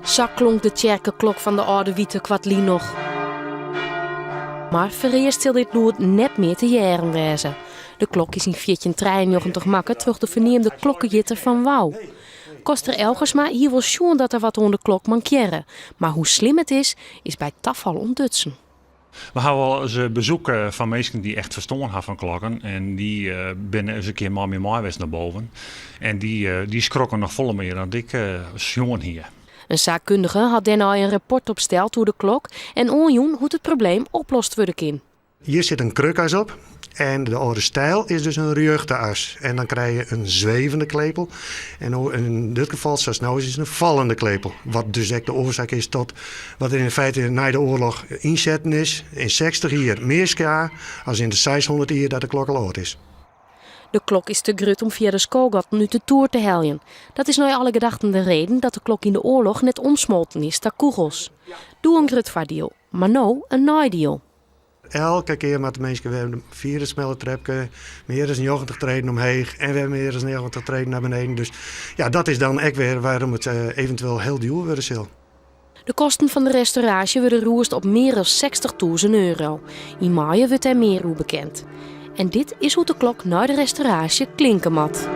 Sa klonk de tsjerkeklok fan de Alde Wite koartlyn noch. Mar foarearst sil dit lûd net mear te hearren wêze. De klok is yn 1493 makke troch de ferneamde klokkejitter fan Wou. Koster Elgersma hie wol sjoen dat der wat oan de klok mankearre, mar hoe slim it is, is by tafal ûntdutsen. We hawwe al ris bezoek fan minsken dy't echt ferstân ha fan klokken. En dy binne ris in kear mei my mei west nei boven. En dy skrokken noch folle mear dan ik sjoen hie. In saakkundige hat dêrnei in rapport opsteld oer de klok en oanjûn hoe't it probleem oplost wurde kin. Hjir sit in krukas op en de âlde styl is dus in rjochte as. En dan krije je in zwevende klepel. En yn dit gefal, sa't it no is, is it in fallende klepel. Wat dus ek de oarsaak is dat wat der yn feite nei de oarloch ynsetten is, yn 60 jier mear skea as yn de 600 jier dat de klok al âld is. De klok is te grut om fia de skogatten út de toer te heljen. Dat is nei alle gedachten de reden dat de klok yn de oarloch net omsmolten is ta kûgels. Doe in grut foardiel, mar no in neidiel. Elke kear moatte minsken wer fia it smelle trepke mear as 90 treden omheech en wer mear as 90 treden nei beneden. Dus ja, dat is dan ek wer wêrom it eventueel hiel djoer wurde sil. De kosten fan de restauraasje wurde rûsd op mear as 60.000 euro. Yn maaie wurdt dêr mear oer bekend. En dit is hoe't de klok nei de restauraasje klinke moat.